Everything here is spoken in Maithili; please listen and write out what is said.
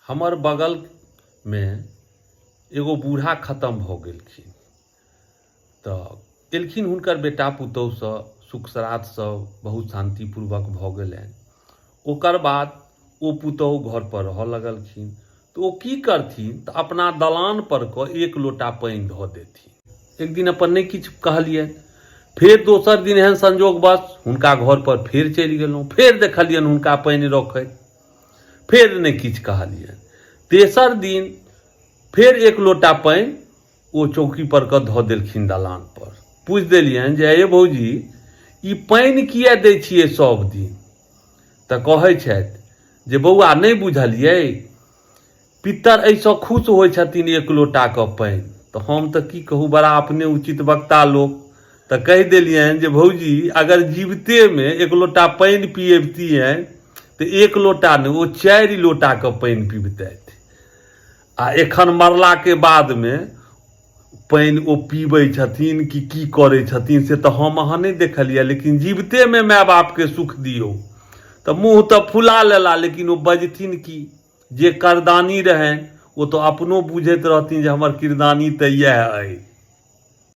हमर बगलमे एगो बूढ़ा खतम भऽ गेलखिन तऽ एलखिन हुनकर बेटा पुतोहुसँ सुख श्राद्ध सब बहुत शान्तिपूर्वक भऽ गेलनि। ओकर बाद ओ पुतोहु घरपर रहऽ लगलखिन तऽ ओ की करथिन तऽ अपना दलानपर कऽ एक लोटा पानि धऽ देथिन। एक दिन अपन नहि किछु कहलियनि। फेर दोसर दिन एहन संजोगवश हुनका घरपर फेर चलि गेलहुँ। फेर देखलियनि हुनका पानि रखैत। फेर नहि किछु कहलियनि। तेसर दिन फेर एक लोटा पानि ओ चौकी पर कऽ धऽ देलखिन दलान पर। पूछि देलियनि जे अये भौजी ई पानि किए दै छियै सब दिन? तऽ कहै छथि जे बौआ नहि बुझलियै पितर एहिसँ खुश होइ छथिन एक लोटाके पानि। तऽ हम तऽ की कहू बड़ा अपने उचित वक्ता लोक तऽ कहि देलियनि जे भौजी अगर जीवितेमे एक लोटा पानि पियबितियनि तऽ एक लोटा नहि ओ 4 लोटाके पानि पिबतथि। आ एखन मरलाके बादमे पानि ओ पीबै छथिन कि की करै छथिन से तऽ हम अहाँ नहि देखलियै, लेकिन जीवितेमे माय बापके सुख दियौ तऽ मुँह तऽ फुला लेला, लेकिन ओ बजथिन की? जे करदानी रहनि ओ तऽ अपनो बुझैत रहथिन जे हमर किरदानी तऽ इएह अइ।